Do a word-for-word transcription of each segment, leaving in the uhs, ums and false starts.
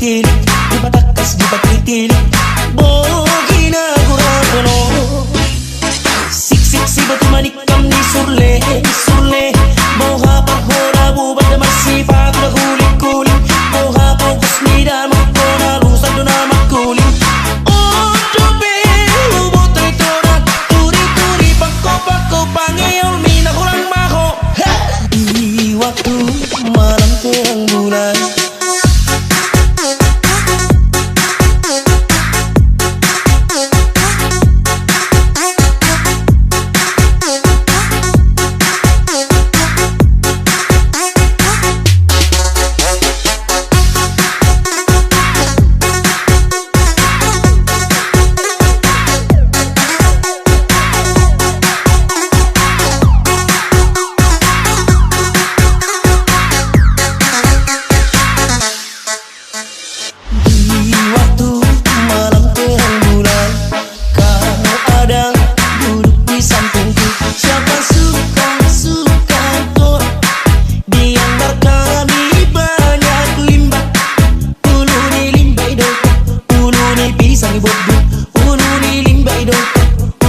Tilik, dipatangkas, dipatitilik, bogi na gurap do. Siksik sibatu manikam ni surle, surle. Boha parhona bubat da marsipatu da hulik-hulik. Boha pogos ni damang hona lusan do na mangkuling. Ondo pe huboto i tona, turi-turi pangko-pangko pangeol mi na holang maho. Di waktu malam terang bulan. Di waktu malam terang bulan, kau ada duduk di sampingku. Siapa suka, suka kau. Di antara kami banyak limbah. Ulu ni limbah i do, ulu ni pisang i bodut. Ulu ni limbah i do,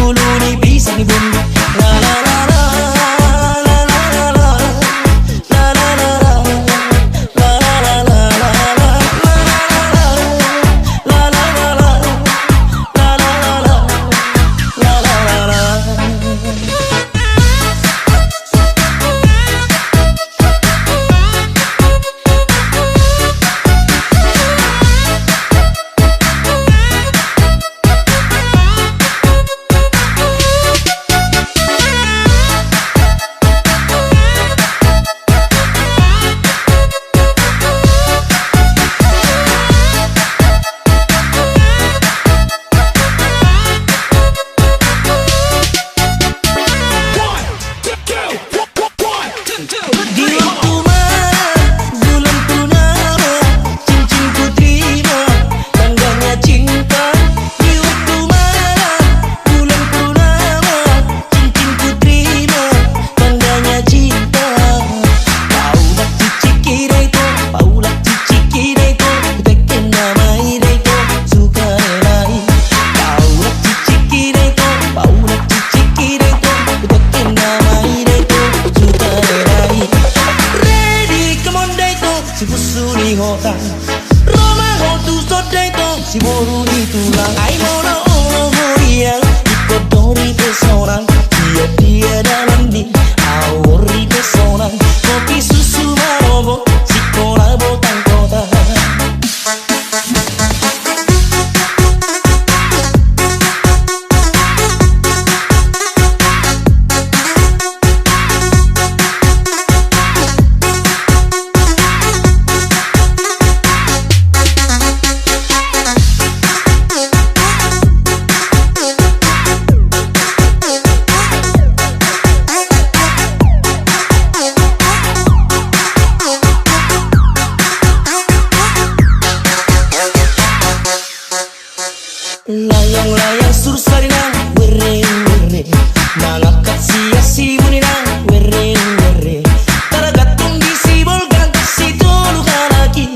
ulu ni pisang i bodut. La, la, la, la. Di waktu malam, bulan purnama, cincin ku terima, tandanya cinta. Di waktu malam, bulan purnama, cincin ku terima, tandanya cinta. Paulak ciciki daito, paulak ciciki daito, huteke nama i daito, suka daito. Paulak ciciki daito, paulak ciciki daito, huteke nama i daito, suka daito. Ready, come on daito, sipusu ni hota. Ro ma ho tu son daito, siboru ni tulang. Ai molo olo ho dia, ingkon dori pe sonang. Dia dia dalan di, au dori pe sonang. Kopi susu marogo, sikola botang kota. Layang-layang sursari nang werre-werre, mangangkat sian sibuni nang werre-werre. Targantung di Sibolga nang sitolu halak i,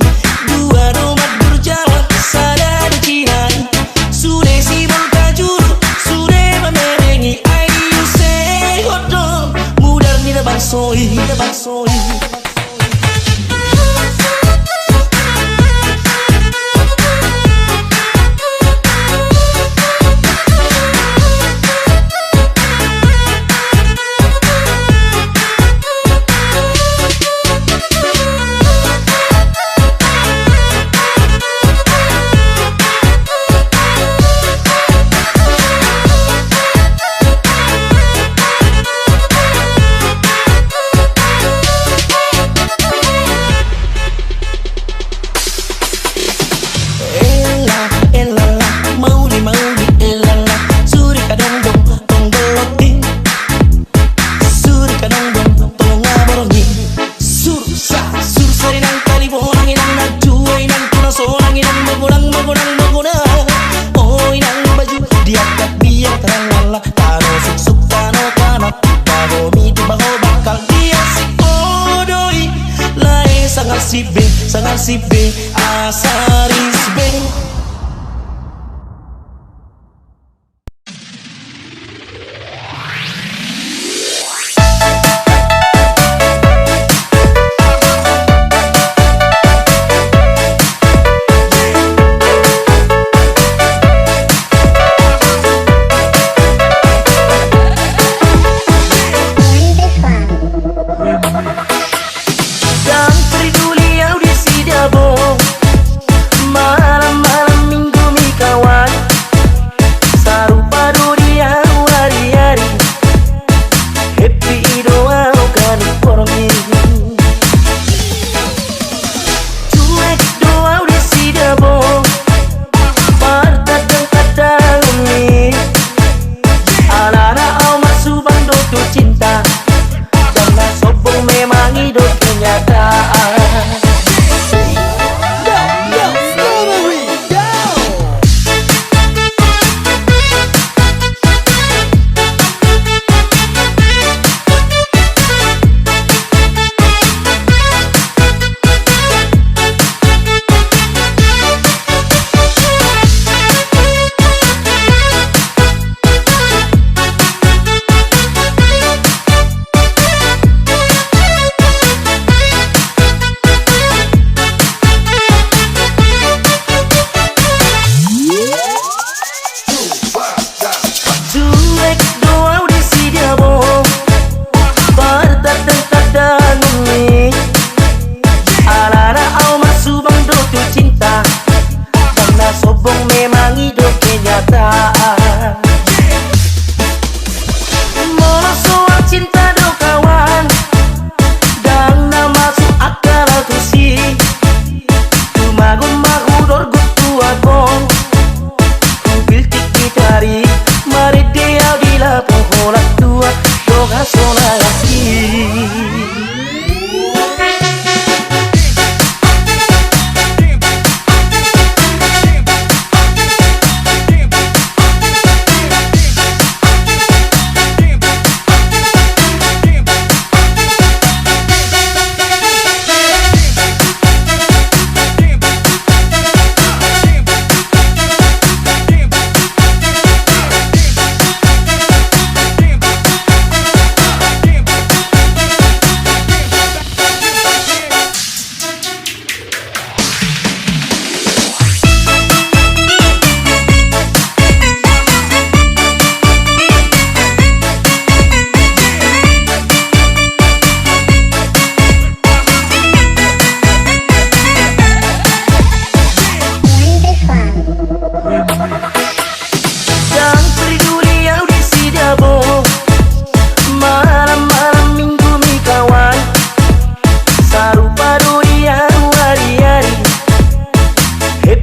dua do mandurjalan, sada do cinai. Sude Sibolga julu, sude mamereng i, ai diusehon do mudar ni da bangso i, da bangso i. Ella, ella, la, mauli, mauli, ella, la, suri kadongdong, tong boloting. Suri kadongdong, tong aborngin. Sursa, sursa inang tali bonang, inang na jua, inang tuna sonang, inang magodang, magodang, magodang. O inang baju diangkat biang tarang lala, tano suksuk, tano tanam, baho miti, baho bakal, dia si kodoi. Lae sanggar si be, sanggar si be, asa ri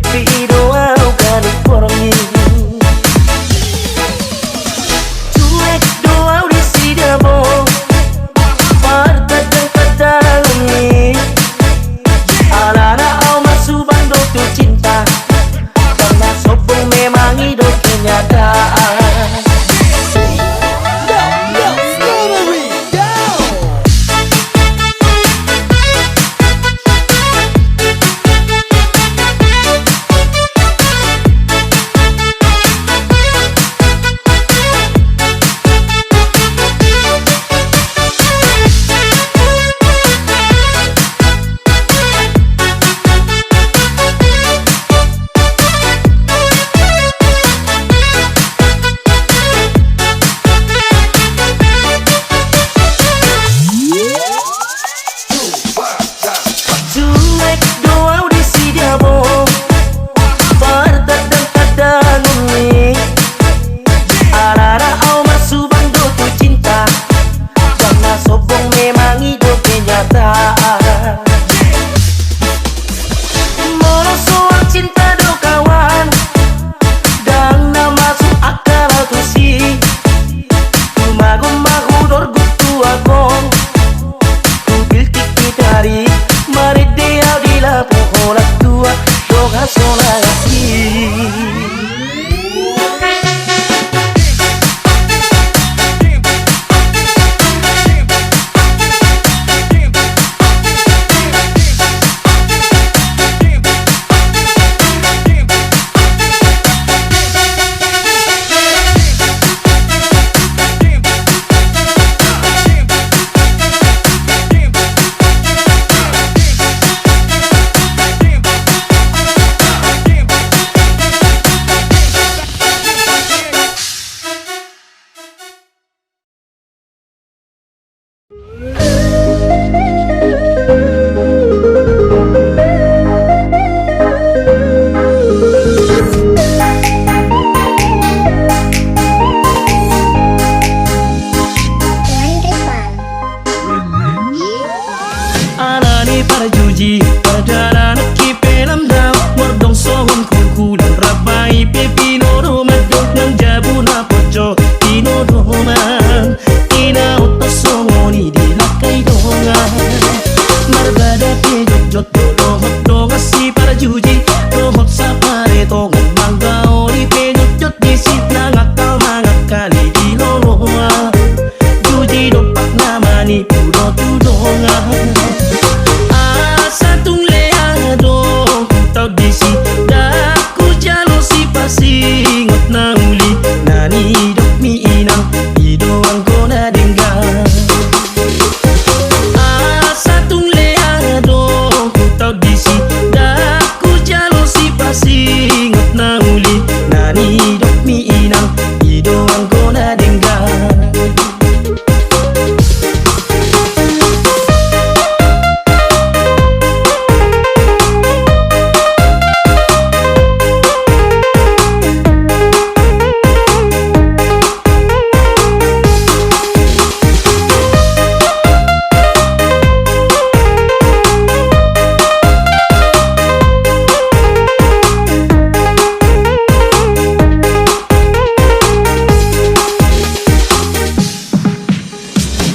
Sepi do au ganup borngin. Cuek do au disi dabo, partandang-tandangon i. Alana au marsuban do tu cinta, karna sombong memang i do kenyataan. Cuek do au disi dabo, partandang-tandangon i. Alana au marsuban do tu cinta, karna sombong memang i do kenyataan. Molo soal cinta do kawan, ndang na masuk akal au tusi. Tumagon ma hudorguk tu agon, hubiltik ni tari, marende au di lapo holan tua, dongan sonang asi. Alani parjuji, pardalanan ki pe lam dao, mardong songon kukulan, rap ma i pe pinodoman do, nang jabu na poco pinodoman. Ina oto songon i di langkai dongan. Marbada pe jotjot do dohot dongan siparjuji, dohot sapare tongon manggaori pe jotjot disi, nang akal mangakali di loloan. Juji dompak na manipu do tu dongan. Asa tung lea do hutaon disi, ndang hujalo sipasingot na uli, na nidok ni inang i do anggo na denggan. Asa tung lea do hutaon disi, ndang hujalo sipasingot na uli, na nidok ni inang i do anggo na denggan.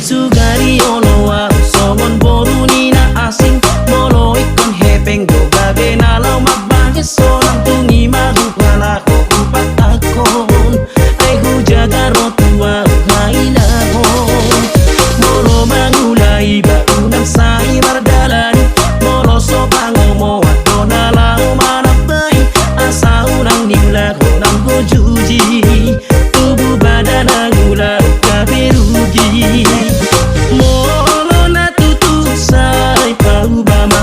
Sugari olo au songon boru ni na asing, molo ingkon hepeng do gabe na laho mambahen sonang, tung i ma hupala ho hupatangkon, ai hujagar ro tu au hailahon. Molo mangula iba unang sai mardalani, molo so pangomoan do na laho manambai, asa unang niulahon anggo juji, tubu badan na ulaon gabe rugi. Molo na tutu sai pauba ma,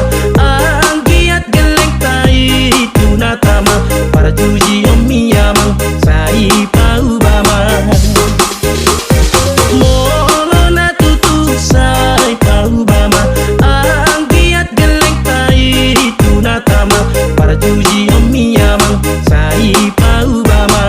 anggiat gelleng ta i tu na tama, parjujion ni amang sai pauba ma. Molo na tutu sai pauba ma, anggiat gelleng ta i tu na tama, parjujion ni amang sai pauba ma.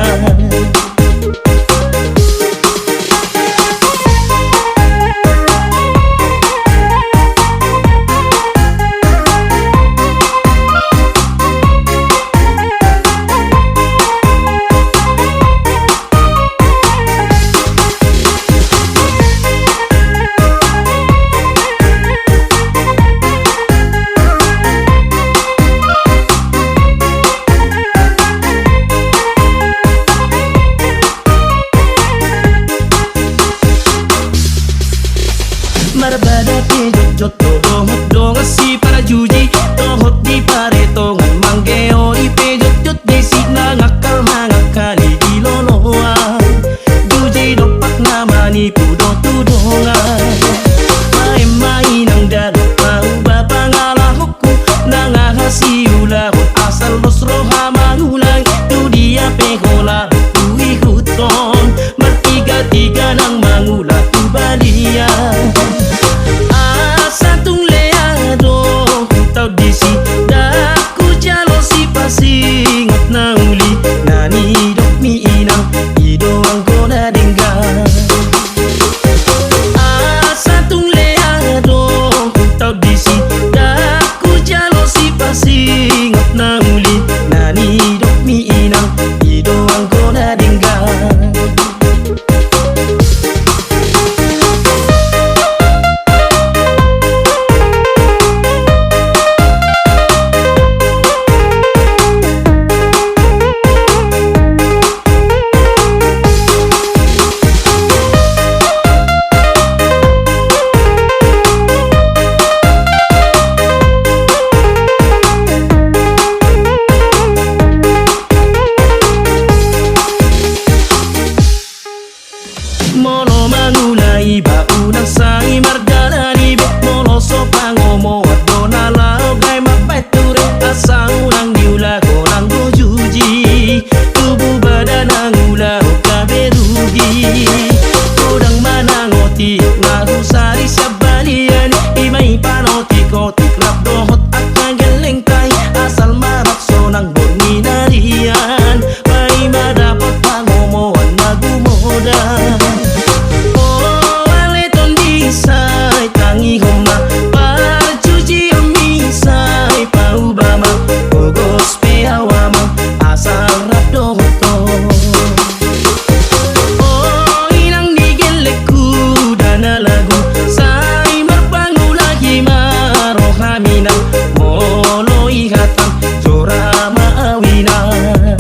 Godang ma nang otik na husari sian balian i, i ma i panotik-otik rap dohot angka gellengta i, asal ma rap sonang borngin arian, paima dapot pangomoan na gumodang. O ale tondi sai, tangihon ma parjujionmi sai, pauba ma pogos pe au amang, asal rap dohot ho. O inang ni gellengku, dana lagu sai marpangula hima rohami nang, molo i hatang jora ma au inang.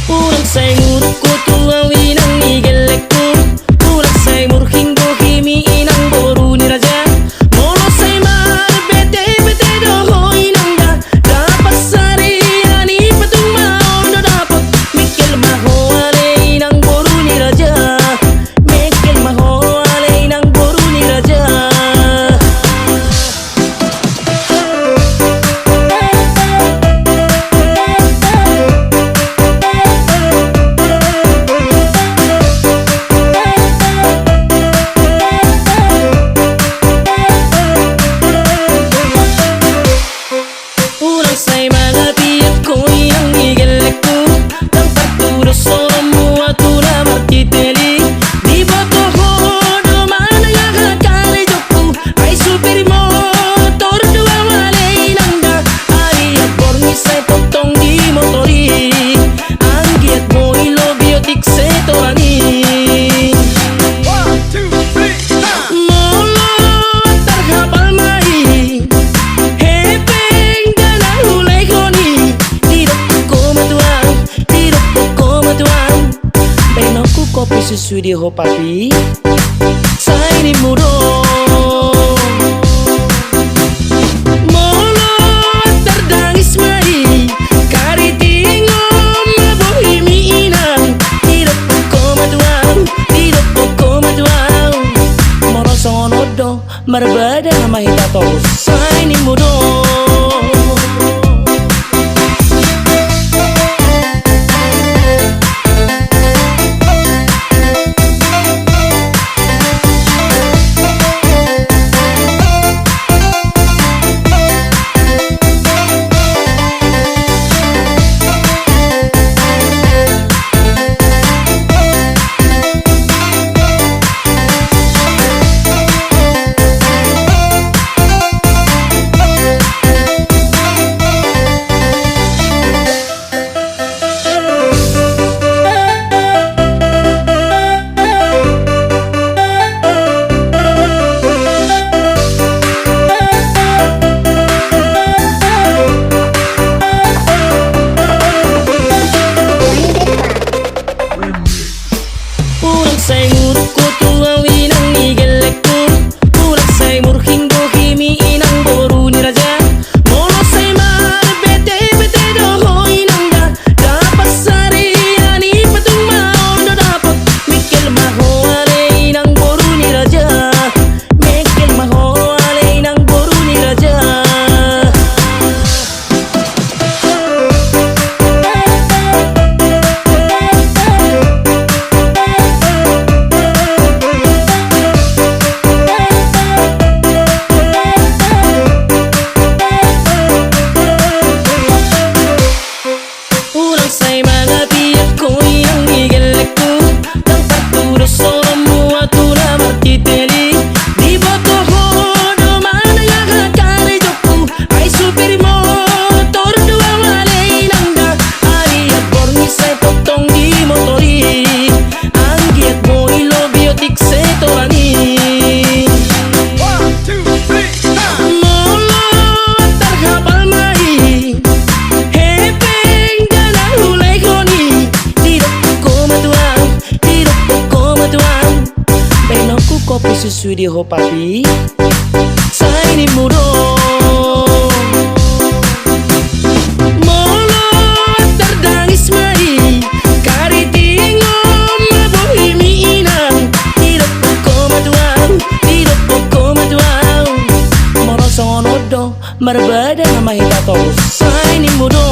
Unang sai muruk ho tu au inang ni gellengku, unang sai murhing bohimi inang boru ni raja. Molo sai marbete-bete do ho inang da, dapot sarian i patung ma on do dapot. Mengkel ma ho ale inang boru ni raja, mengkel ma ho ale inang boru ni raja. Unang sai mangapiak ho inang ni gellengku, nang partudos holongmu au tu na martitel i. Diboto ho do manang aha karejongku, ai supir motor do au ale inang da. Ai anggiat borngin sai pontong di motor i, anggiat boi lobi otik setoran i. One, two, three, start. Molo antar hapal ma i, hepeng da na hulehon i, didok ho ma tu au, didok ho ma tu au. Baenonku kopi susu di ho papi, sai nimmu do. Molo antar dangis ma i, karitingon ma bohimi inang, didok ho ma tu au, didok ho ma tu au. Molo songon on do, marbadal ma hita torus, sai nimmu do. Papi, susui di ho papi. Sai nimmu do. Molo tardangis ma i, kariting on ma bohimi inang. Didok ho ma tu ahu, didok ho ma tu ahu. Molo songon on do, marbadana ma hita tolu. Sai nimmu do.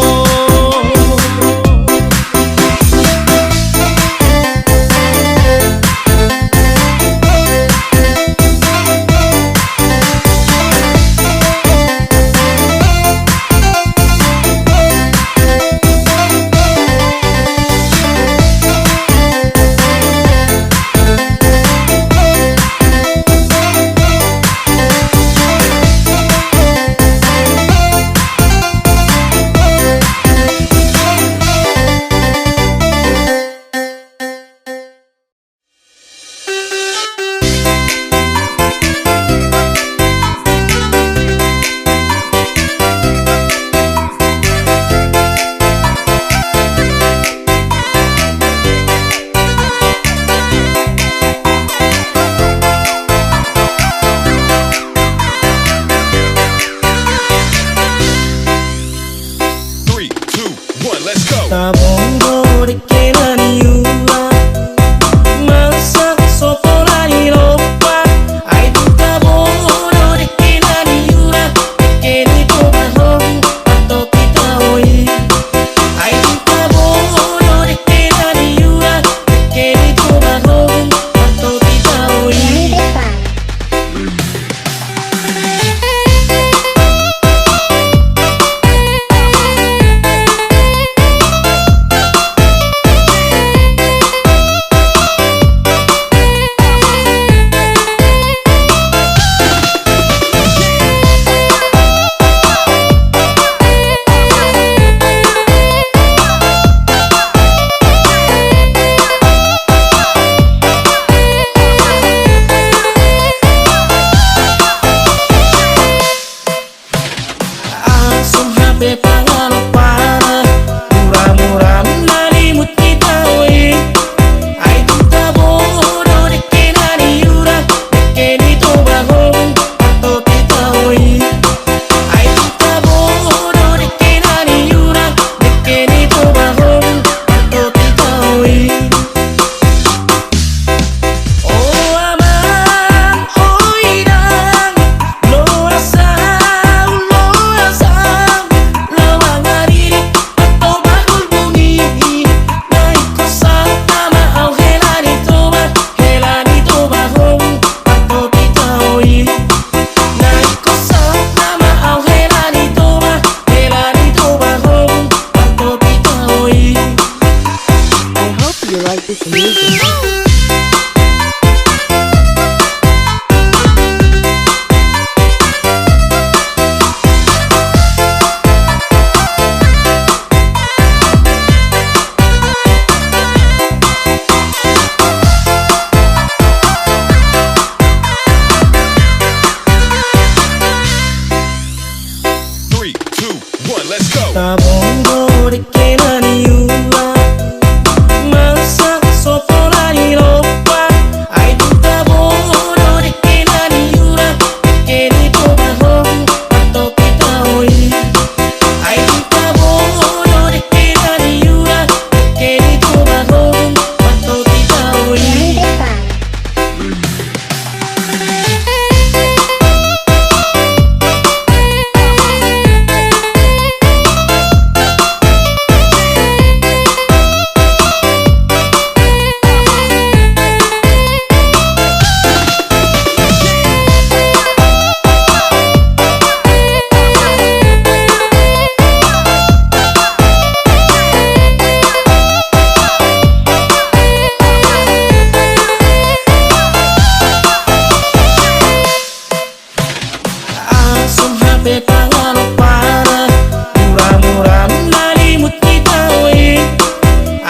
Three, two, one, let's go. Tabon do dengke na niula, masa so pola ni lompa. Ai tung tabon do dengke na niula, dengke ni Toba hon, partopi taho i. Ai tung tabon do dengke na niula, dengke ni Toba hon, partopi taho i. Asum hape pangalo para, mura-mura na limut hita oi. Ai tung tabon do dengke na niula, dengke ni Toba hon, partopi taho i. Ai tung tabon do dengke na niula, dengke ni Toba hon, partopi taho i. O amang, o inang, loas ahu, loas ahu, lawang aririk, antong bahul bumi, na ingkon sahat nama ahu hela ni Toba, hela ni Toba hon, partopi taho i. Na ingkon sahat nama ahu hela ni Toba, hela ni Toba hon, partopi taho i. I hope you like this music. Three, two, one, let's go. Tabon do dengke na niula, masa so pola ni lompa. Ai tung tabon do dengke na niula, dengke ni Toba hon, partopi taho i. Ai tung tabon do dengke na niula, dengke ni Toba hon, partopi taho i. Asum hape pangalo para, mura-mura na limut hita oi.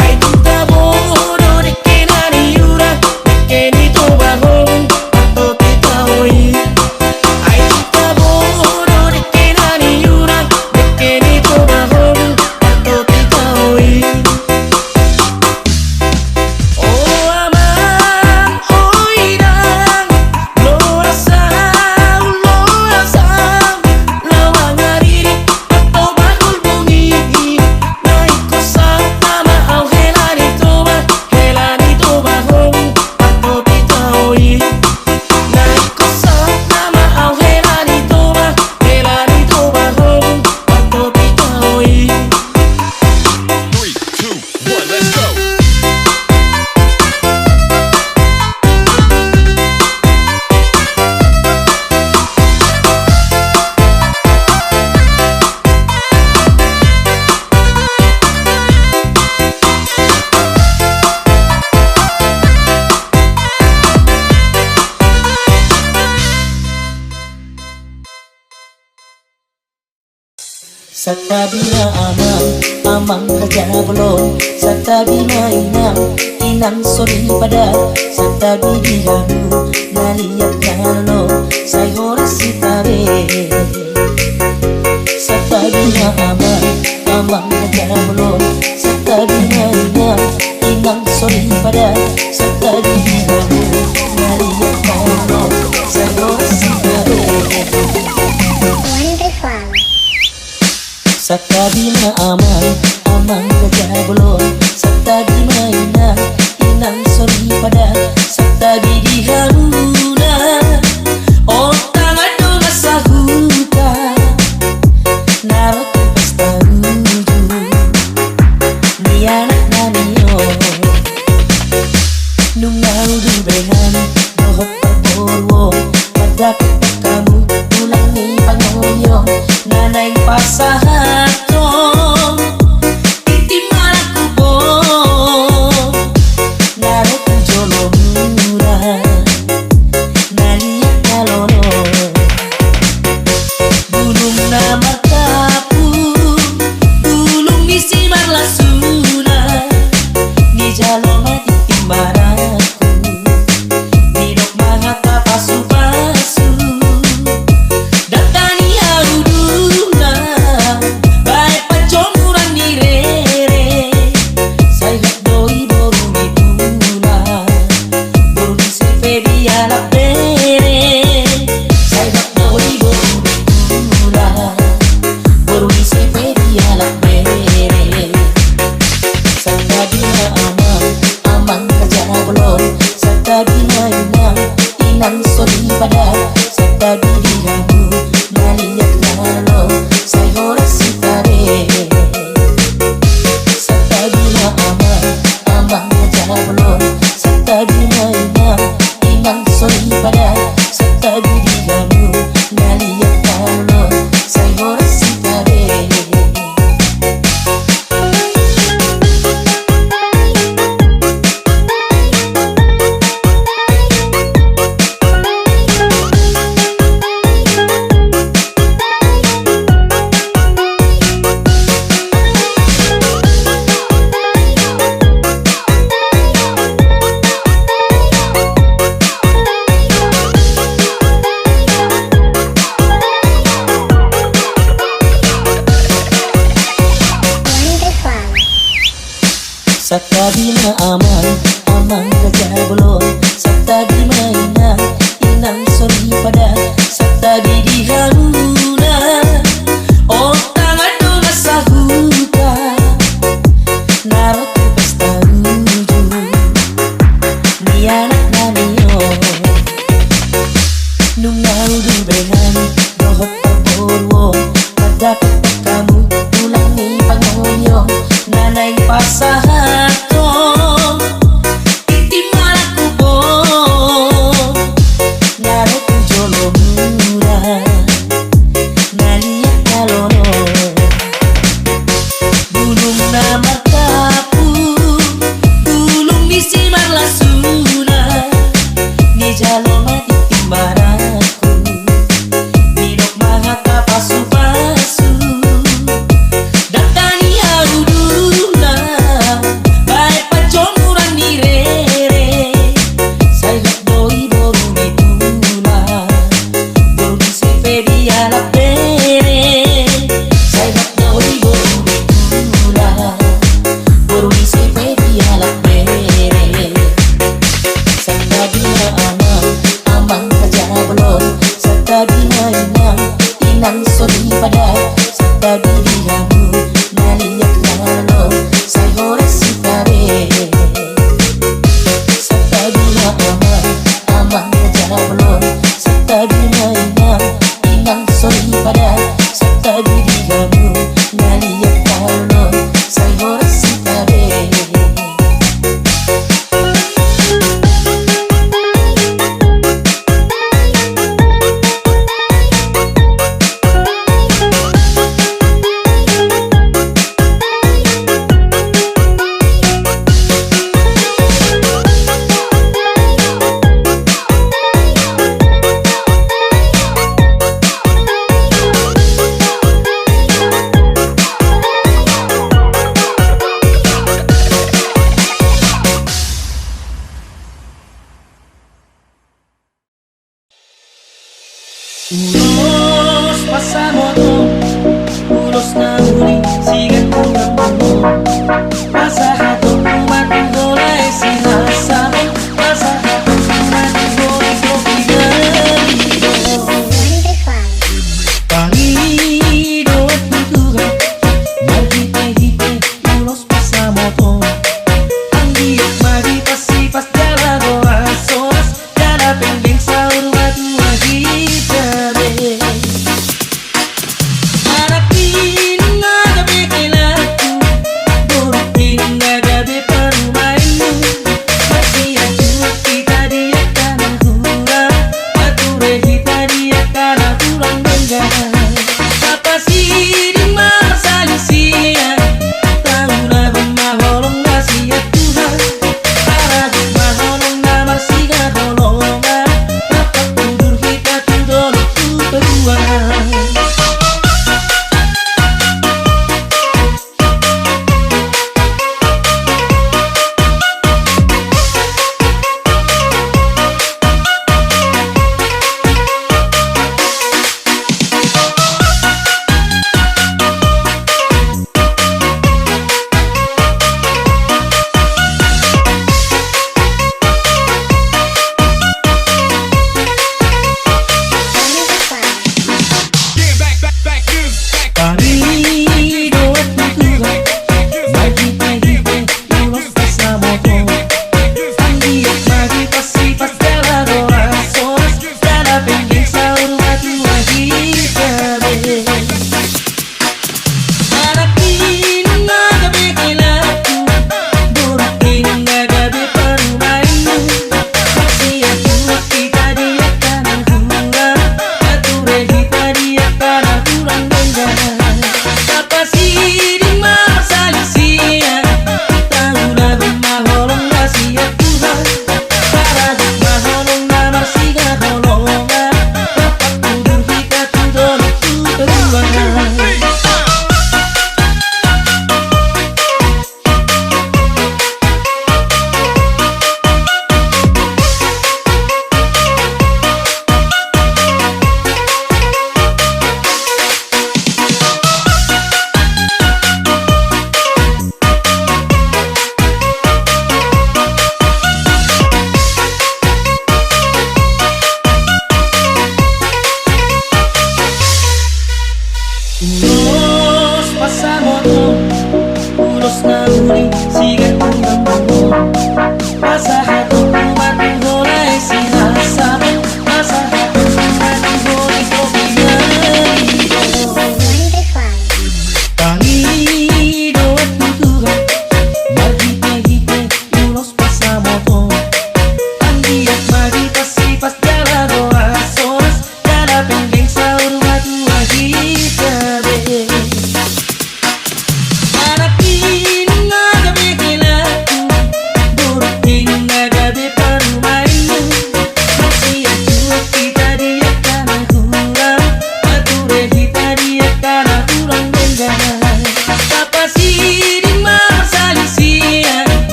Ai tung tabon do dengke na niula, dengke ni Toba hon, partopi taho i. Ai tung tabon do dengke na niula, dengke ni Toba hon, partopi taho i. O amang, o inang, Santabi ma amang, amang raja bolon. Santabi ma inang, inang soripada. Santabi di hamu na liat na lolo, sai horas sitabe. Santabi ma amang, amang raja bolon. Santabi ma inang, inang soripada. Santabi di hamu na liat na lolo, sai horas sitabe. Santabi ma amang, amang raja bolon. Santabi ma inang, inang soripada. Santabi di hamuna, on tangan dongan sahuta, na ro tu pesta uju ni anak nami on. Nunga udur bengan dohot parboruon, mandapot hamu tulang ni pangomion na naeng pasahathon tintin marangkup on, na ro tu jolomuna na liat na lolo. Bulung na martapu, bulung ni simarlasuna, nijalo ma tintin marangkup, didok ma hata pasupasu. Data ni hauduna, baen panjomuran ni rere, sai hot do i boru ni tulang, boru ni si pe dialap bere, sai hot do i boru ni tulang, boru ni si pe dialap bere. Santabi ma amang, amang raja bolon. Santabi ma inang, inang soripada. Santabi di hamu na liat na lolo, sai horas sitabe. Santabi ma amang, amang raja bolon. Santabi ma inang, inang soripada. Santabi di hamu na liat na lolo, sai horas sitabe. Santabi ma amang, amang raja bolon. Santabi ma inang, inang soripada. Santabi di hamuna, on tangan dongan sahuta, na ro tu pesta uju ni anak nami on. Nunga udur bengan dohot parboruon, mandapot hamu tulang ni pangomion na naeng pasahathon tintin marangkup on, na ro tu jolomuna na liat na lolo. Bulung na martapu, bulung ni simarlasuna, nijalo ma tintin marangkup, didok ma hata pasupasu. Data ni hauduna, baen panjomuran ni rere, sai hot do i boru ni tulang, boru ni si pe dialap bere, sai hot do i boru ni tulang, boru ni si pe dialap bere. Santabi ma amang, amang raja bolon. Santabi ma inang, inang soripada. Santabi di hamu na liat na lolo, sai horas sitabe. Santabi ma amang, amang raja bolon. Santabi ma inang, inang soripada. Santabi di hamu na liat na lolo, sai horas sitabe. Ulos pansamot on, ulos na uli sigantung na muna. Pasahatonku ma tu holan i sihasamon, pasahatonku ma tu holan i topi na ido. Pangidoan tu Tuhan marhitehite ulos pansamot on. Anggiat ma hita sipas jala horas-horas, jala penggeng saur matua hita be. Anak ninna gabe helangku,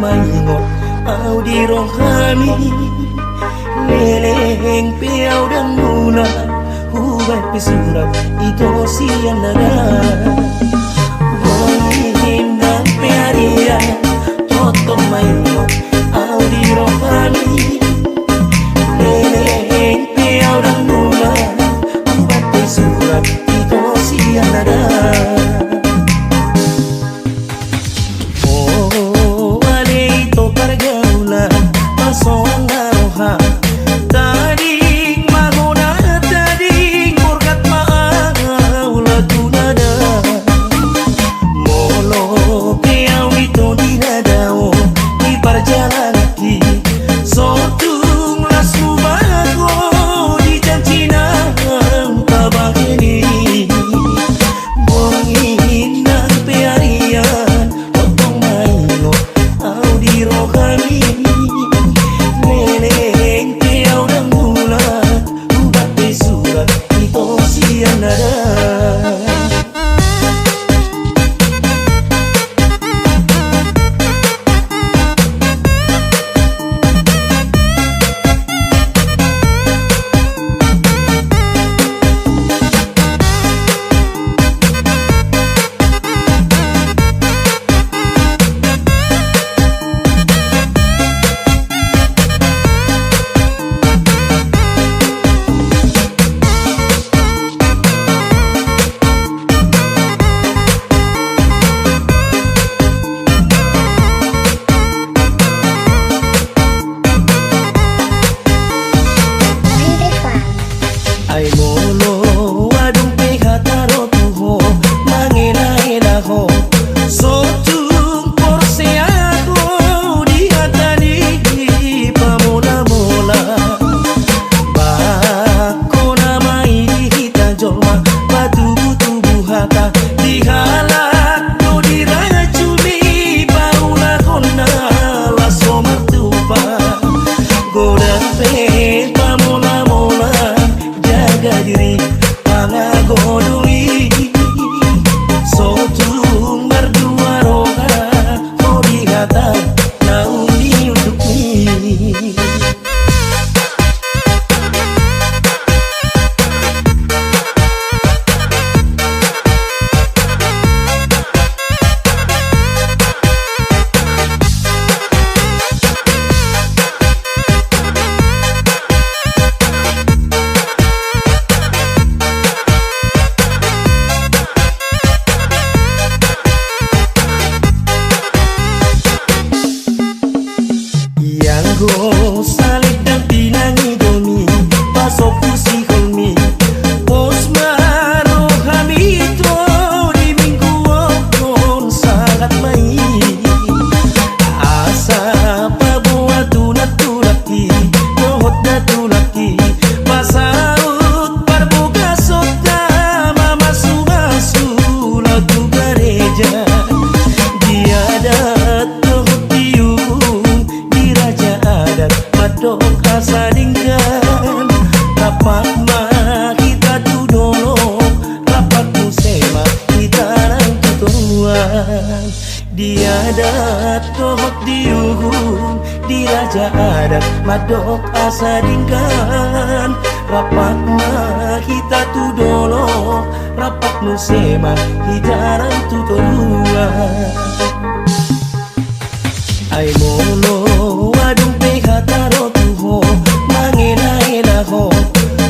Maingot au di rohami, leleng pe au ndang mulak, hubaen pe surat ito sian nada. Bongi ndang pe arian, tongtong maingot au di rohami, leleng pe au ndang mulak, hubaen pe surat ito sian nada. O ale ito pargaulan, pasoang na roha. Tading ma hona, tading borhat ma au lagu nada. Molo pe au ito di nada on, di parjalananki, so tung las hubahen ho di janji na tabahen i. Bongi ndang pe arian, tongtong maingot au di rohami. Leleng pe au ndang mulak, hubaen pe surat ito sian nada. Ai molo adong pe hata ro tu ho, mangelahela ho, so tung porsea ho di hata ni pamolamola. Ba hona ma i di hita jolma, patubutubu hata, di halak do dirajumi, paulahonna laos so martupa. Godang pe pamolamola, jaga diri pangago do i. So tung mardua roha ho di hata naung di undukmi. Ianggo salendang pinangidomi, pasombu siholmi, pos ma rohami tu di minggu on, sahat ma i. Asa paboa tu natulangki dohot datulangki, pasaut parbagason, mamasumasu laho tu gareja. Di adat dohot di uhum, di raja adat mandok asa denggan. Rap ma hita tu dolok, rap muse ma hita nang tu toruan. Di adat dohot di uhum, di raja adat mandok asa denggan. Rap ma hita tu dolok, rap muse ma hita nang tu toruan. Ai molo adong pe hata ro tu ho, mangelahela ho,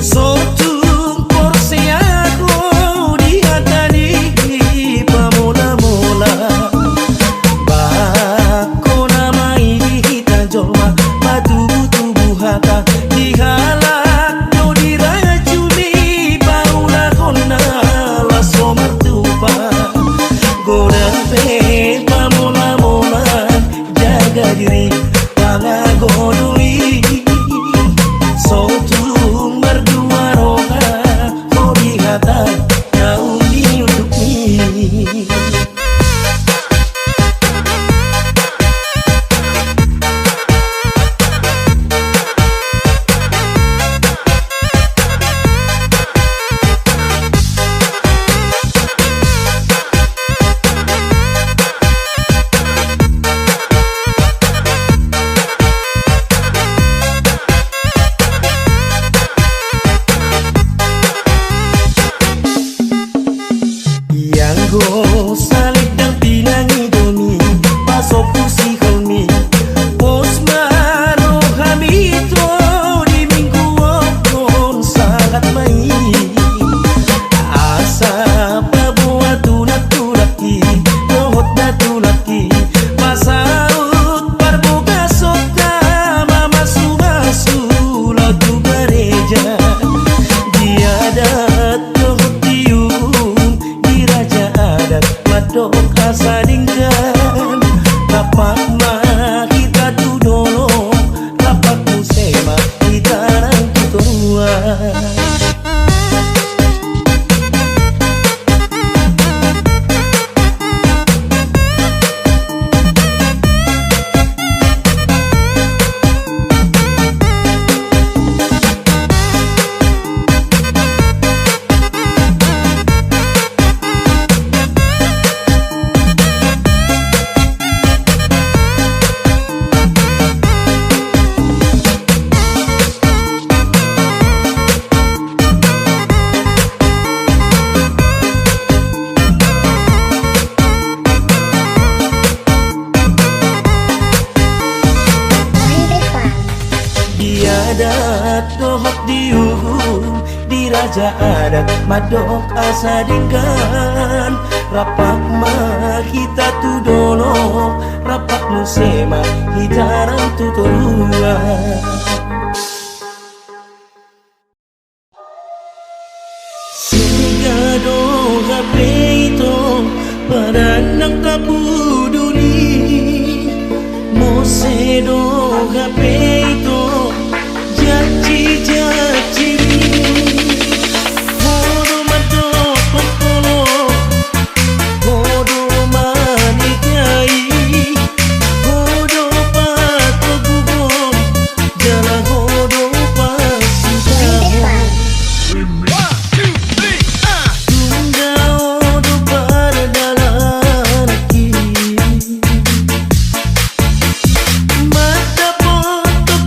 so tung porsea ho di hata ni pamolamola. Ba hona ma i di hita jolma, patubutubu hata, di halak do dirajumi, paulahonna laos so martupa. Godang pe pamolamola, jaga diri pangago do i. So tung mardua roha ho di hata naung di undukmi. Adat dohot di uhum, di raja adat mandok asa denggan. Rap ma hita tu dolok, rap muse ma hita nang tu toruan. Surga do hape ito, padan nang tapudun i. Muse do hape ito, janji-janjimi. Ho do mandok pangkolo, ho do manikahi, ho do patoguhon, jala ho do pasintahon. Tunda ho do pardalananki. Mandapothon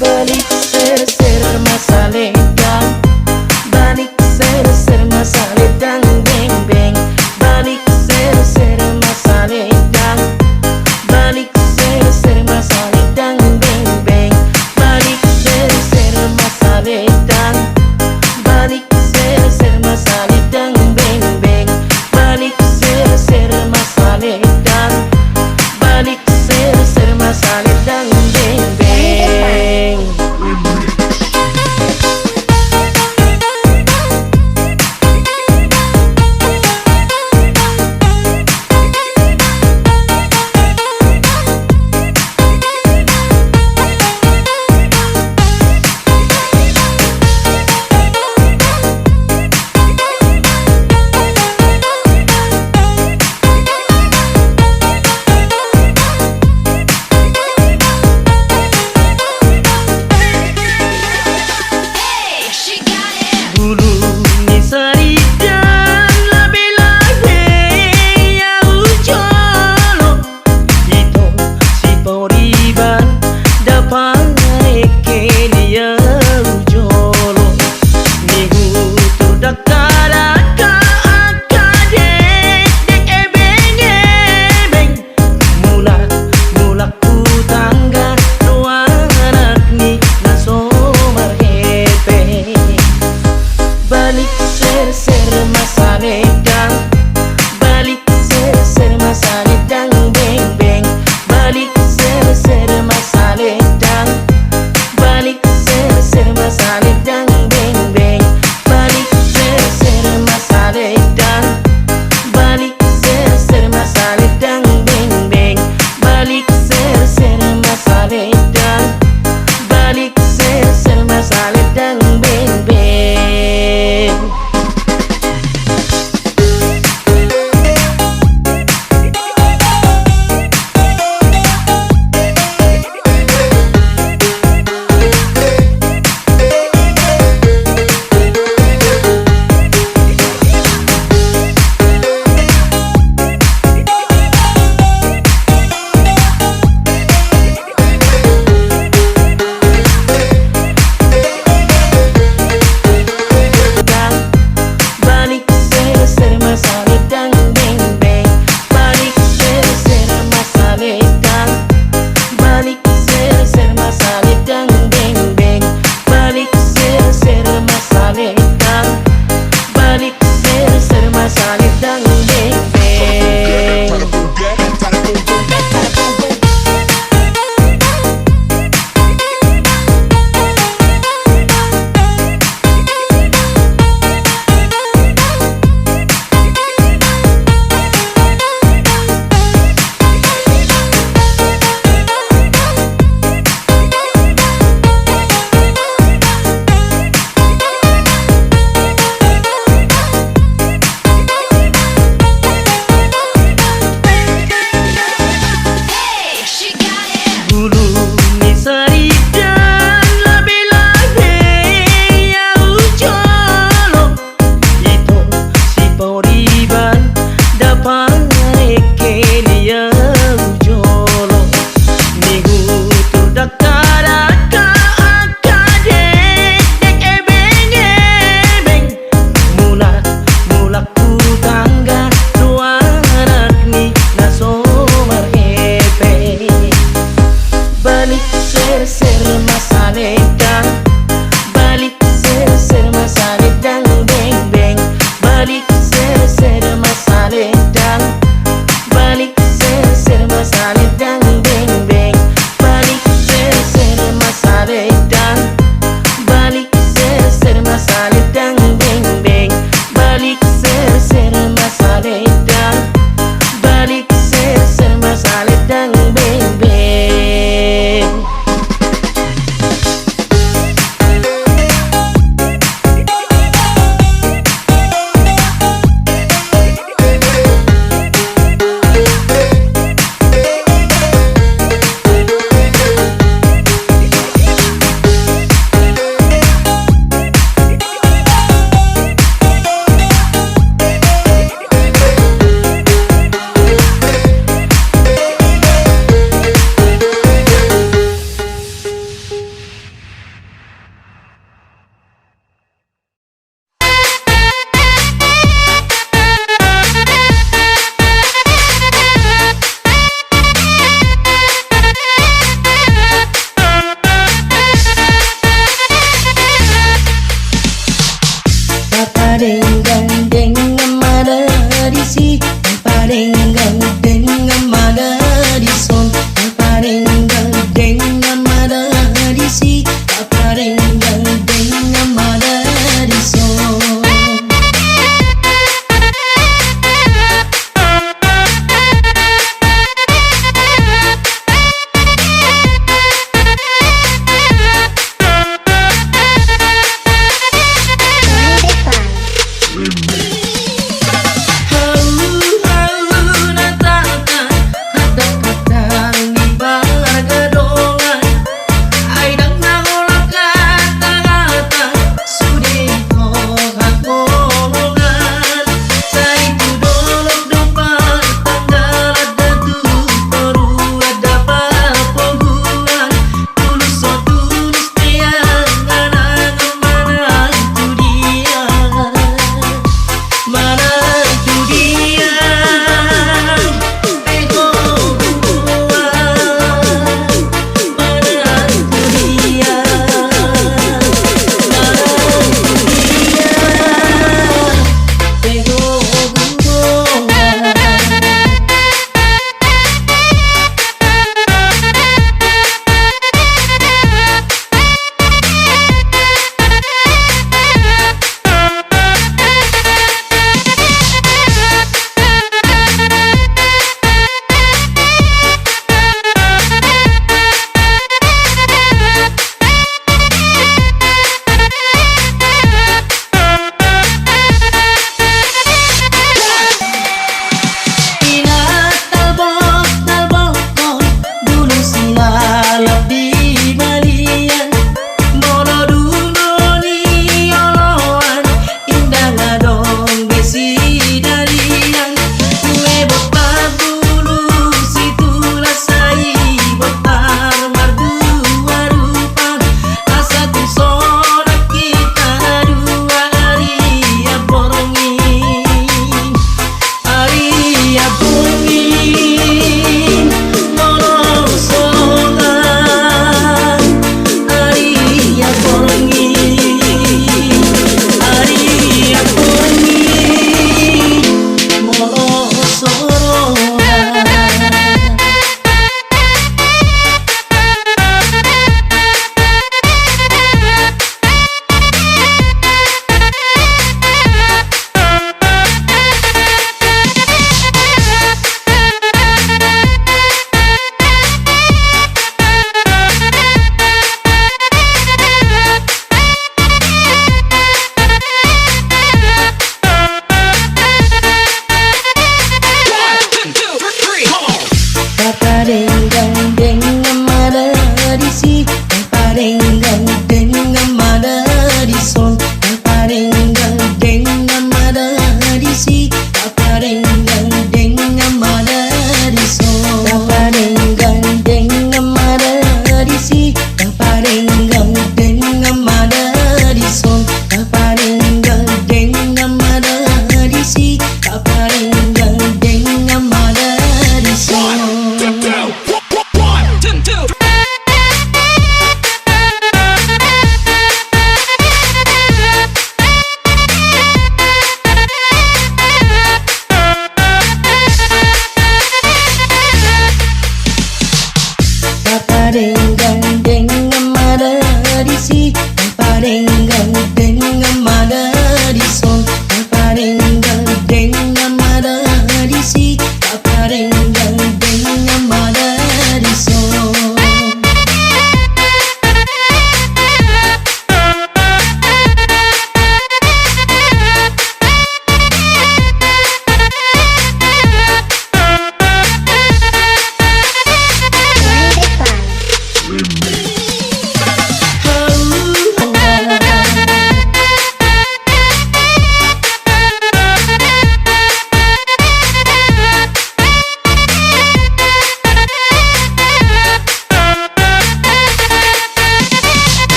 Balik serser ma salendang, balik serser ma salendang, beng beng. Balik serser ma salendang, balik serser ma salendang, beng beng. Balik serser ma salendang, balik serser ma salendang, beng beng. Balik serser ma salendang, balik serser ma salendang, beng beng. Bulung ni saridan labe-labe ahu jolo. Ito siporiban dapan eke ni ahu jolo. Nihutur dakka-dakka angka dekdek ebeng-ebeng. Mulak-mulak tu tangga do anak ni na so marhepeng. Balik serser ma salendang, balik serser ma salendang, beng beng. Balik serser ma salendang, balik serser ma salendang, beng beng. Balik serser ma salendang, balik serser ma salendang, beng beng. Balik serser ma salendang, balik serser ma salendang, beng beng. Balik serser ma salendang, beng beng. Balik serser ma salendang, balik serser ma salendang, beng beng. Balik serser ma salendang, balik serser ma salendang, beng beng. Bulung ni saridan labe-labe ahu jolo. Ito siporiban dapan eke ni ahu jolo. Nihutur dakka-dakka angka dekdek ebeng-ebeng. Mulak-mulak tu tangga do anak ni na so marhepeng. Balik serser ma salendang, balik serser ma salendang, beng beng. Balik serser ma salendang, balik serser ma salendang, beng beng. Balik serser ma salendang, balik serser ma salendang, beng beng. Balik serser ma salendang, balik serser ma salendang, beng beng.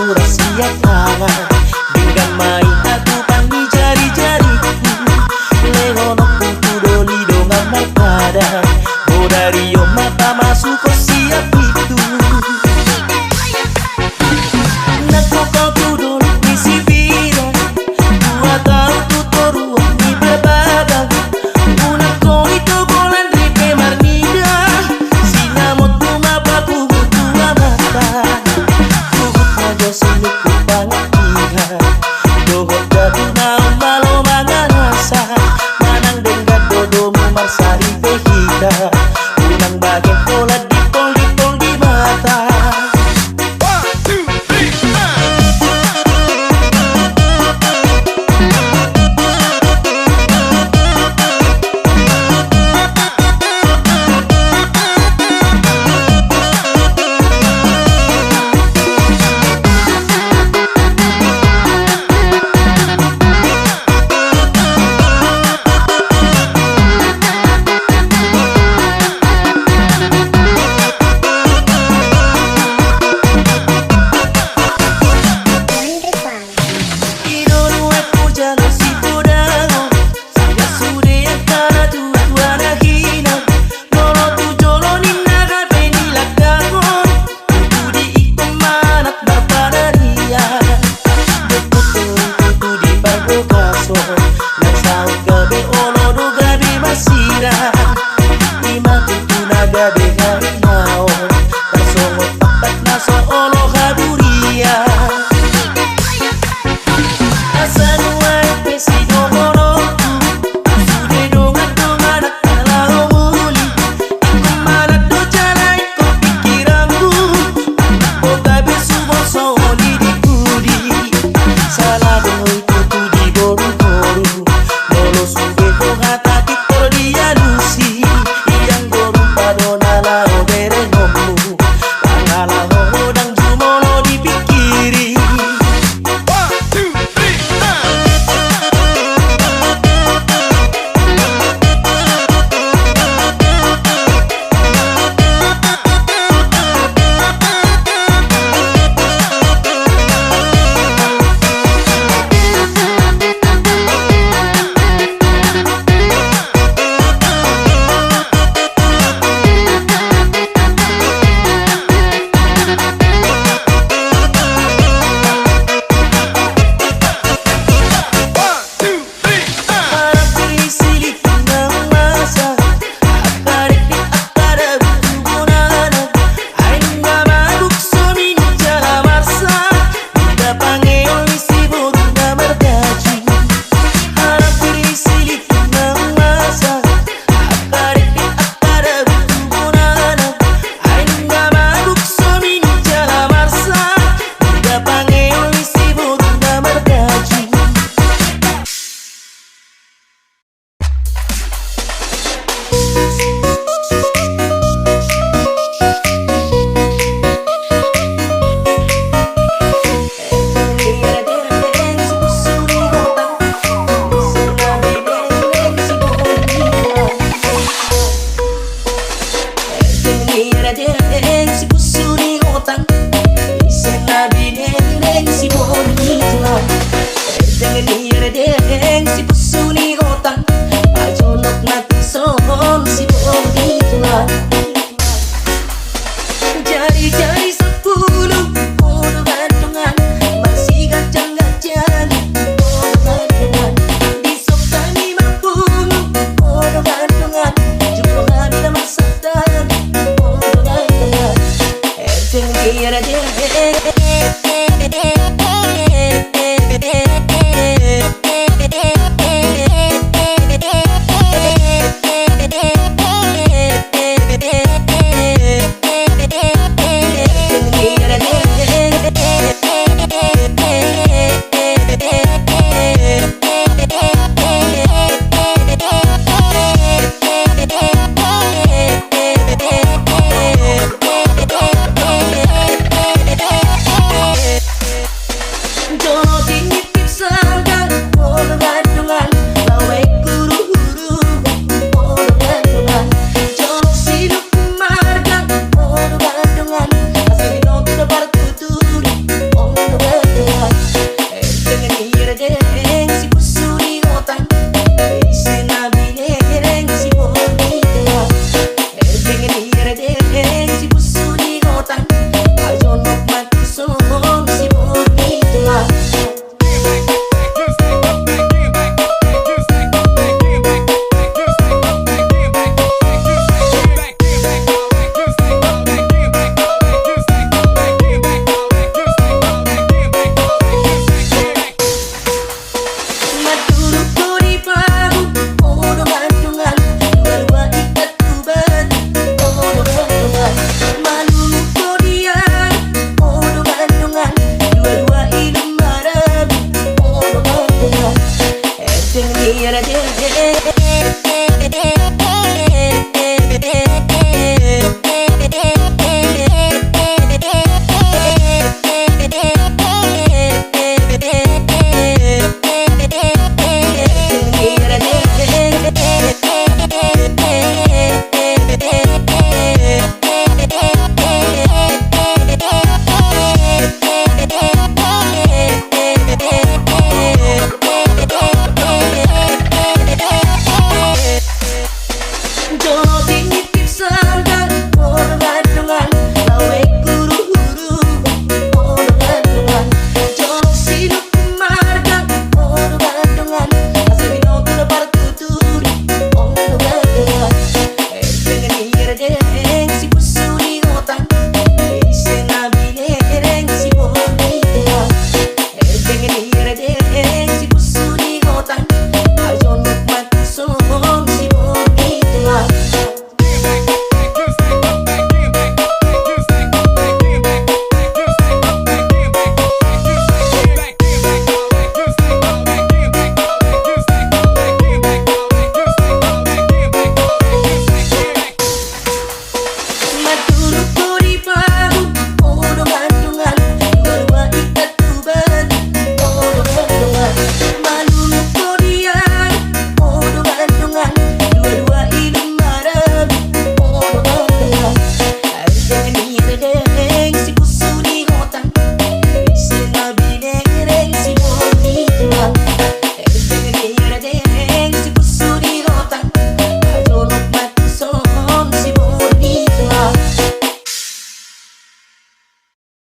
Siap tangan, denggan ma i atupan ni jari-jariku. Lehononku tu doli dongan marpadan, bodari on ma pamasukhon siap pintu. Nangkok au tu dolok ni Sipira, dua taon tu toruan ni Babaga. Unang hoi tu holan ripe marnida, sinamot tu ma pakuhut tu amanta. Huhut ma jo sinungkun pangantiha, dohot datu naung malo mangalasa. Manang denggan do domu marsaripe hita, unang bahen holan dipol-dipol di mata. Jari-jari sampulu, o dongan-dongan, marsiganjang-ganjang, o dongan-dongan, di son hami marpungu, o dongan-dongan, jumolo hami na marsatang, o dongan-dongan. Erteng ni raja.